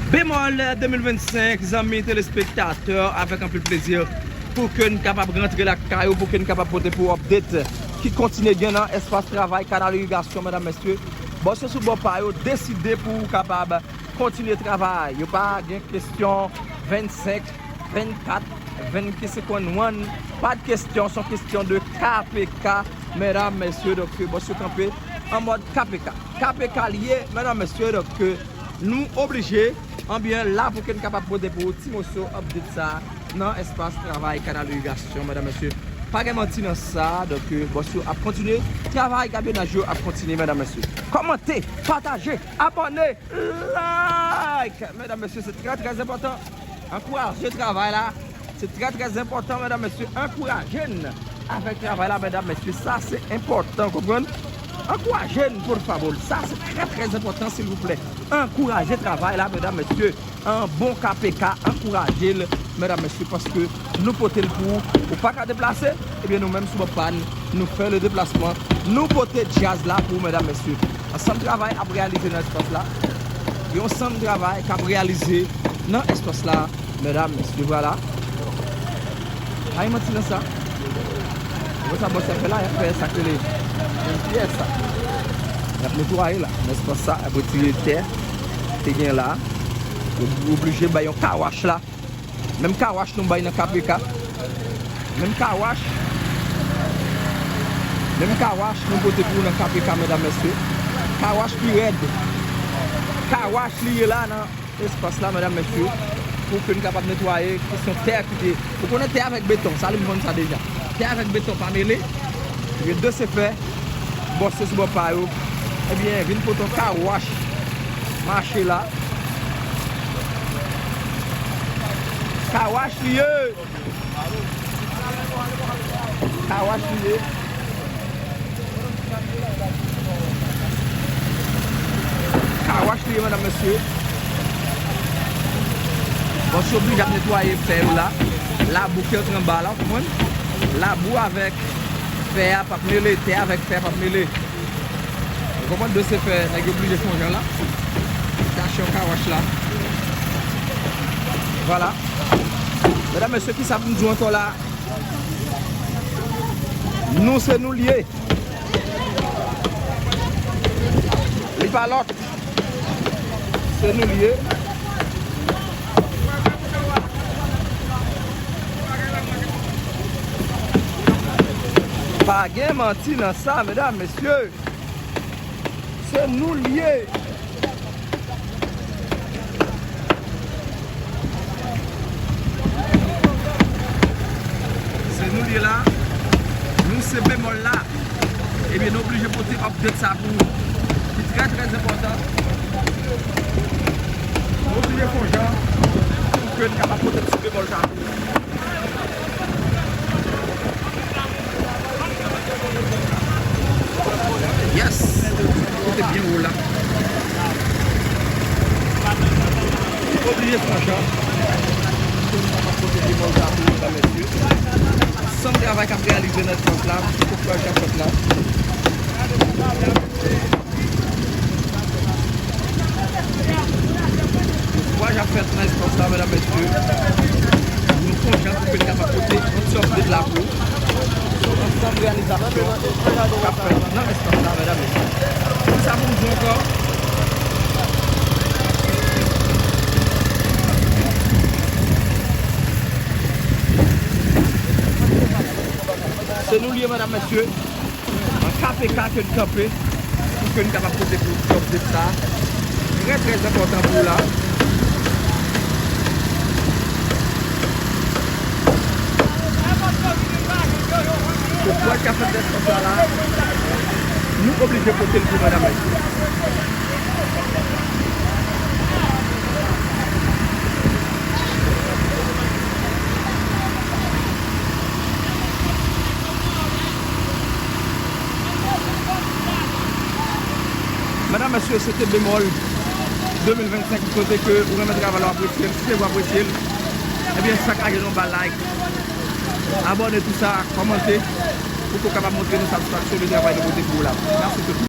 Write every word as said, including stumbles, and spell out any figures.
Bemòl de mil vennsenk, zanmi telespektatè, avèk anpil plezi pou ke n kapab rantre lakay ou, pou ke n kapab pote pou update ki kontinye gen nan espas travay Kanal Irigasyon, medam, mesye. Bòs yo sou bò pa yo deside pou kapab kontinye travay. Yo pa gen kesyon vennsenk, vennkat, vennsenk segonn, pa de kesyon, se yon kesyon de K P K, medam, mesye. Donk, bòs yo kanpe an mòd K P K. K P K l ye, medam, mesye. Donk, nou oblije, anbyen, la pou ke n kapab pote pou ou ti moso update sa nan espas travay Kanal Irigasyon, medam, mesye. Pa gen manti nan sa, donk, bòs yo ap kontinye travay, kapyonaj yo ap kontinye, medam, mesye. Kòmante, pataje, abòne, like! Medam, mesye, se trè, trè enpòtan. Ankouraje travay la. Se trè, trè enpòtan, medam, mesye. Ankouraje n avèk travay la, medam, mesye. Sa, se enpòtan, konprann? Ankouraje n, por favor. Sa, se trè, trè enpòtan, silvouplè. Ankouraje travay la, medam, mesye. An bon K P K, ankouraje l, medam, mesye, paske nou pote l pou ou. Ou pa ka deplase, ebyen, nou menm sou bò pa n, nou fè le deplasman. Nou pote djaz la pou ou, medam, mesye. Ansanm travay ap reyalize nan espas la. Yon ansanm travay k ap reyalize nan espas la, medam, mesye, vwala. Pa gen manti nan sa. Wè sa bòs yo ap fè la, y ap fè sa k rele limyè sa. Y ap netwaye la. Nan espas sa, y ap retire tè ki gen la. Yo oblije bay yon car wash la. Menm car wash nou bay nan K P K. Menm car wash. Menm car wash nou pote pou ou nan K P K, medam, mesye. Car wash pi rèd. Car wash li ye la nan espas la, medam, mesye. Pou ke n kapab netwaye kesyon tè ki te. Ou konnen tè avèk beton, sa li m konn sa deja. Tè avèk beton pa mele. Gen de sefè. Bòs yo sou bò pa yo. Ebyen, vin pote yon car wash mache la. Car wash li ye. Car wash li ye. Car wash li ye, medam, mesye. Bòs yo oblije ap netwaye fè yo la. Labou ki antre anba la, ou konprann? Labou avèk fè a p ap mele, tè avèk fè a p ap mele. Ou konprann? De ce fait, nèg yo oblije fè yon jan la. Tache yon car wash la. Vwala. Medam, mesye, kisa pou m di w ankò la? Nou se nou l ye. Li pa lòt. Se nou l ye. Pa gen manti nan sa, medam, mesye. Se nou l ye. Se nou l ye la. Nou se Bemòl la. Ebyen, nou oblije pote update sa pou ou. Ki trè, trè enpòtan. Nou oblije fè yon jan pou ke n kapab pote ti Bemòl sa pou ou. Yes! Kote byen wo la. Oblije fè yon jan. Ansanm travay k ap reyalize nan espas la, pou fè k ap fèt la. Kouraj ap fèt nan espas la, medam, mesye. Nou fè yon jan pou ke n kapab pote yon ti update la pou ou. Ansanm reyalizasyon k ap fèt nan espas la, medam, mesye. Kisa pou m di ankò? Se nou l ye, medam, mesye. An K P K ke n kanpe pou ke n kapab pote pou w update sa. Trè, trè enpòtan pou w la. Pou kwè k ap fèt nan espas la la, nou oblije pote l pou medam, mesye. Medam, mesye, se te Bemòl de mil vennsenk. M swete ke ou renmen travay la, w apresye l. Si se vre w apresye l, ebyen, sakaje nou, ba like, abòne, tou sa, kòmante, pou ke w kapab montre nou satisfaksyon de travay nou pote pou ou la. Mèsi tout.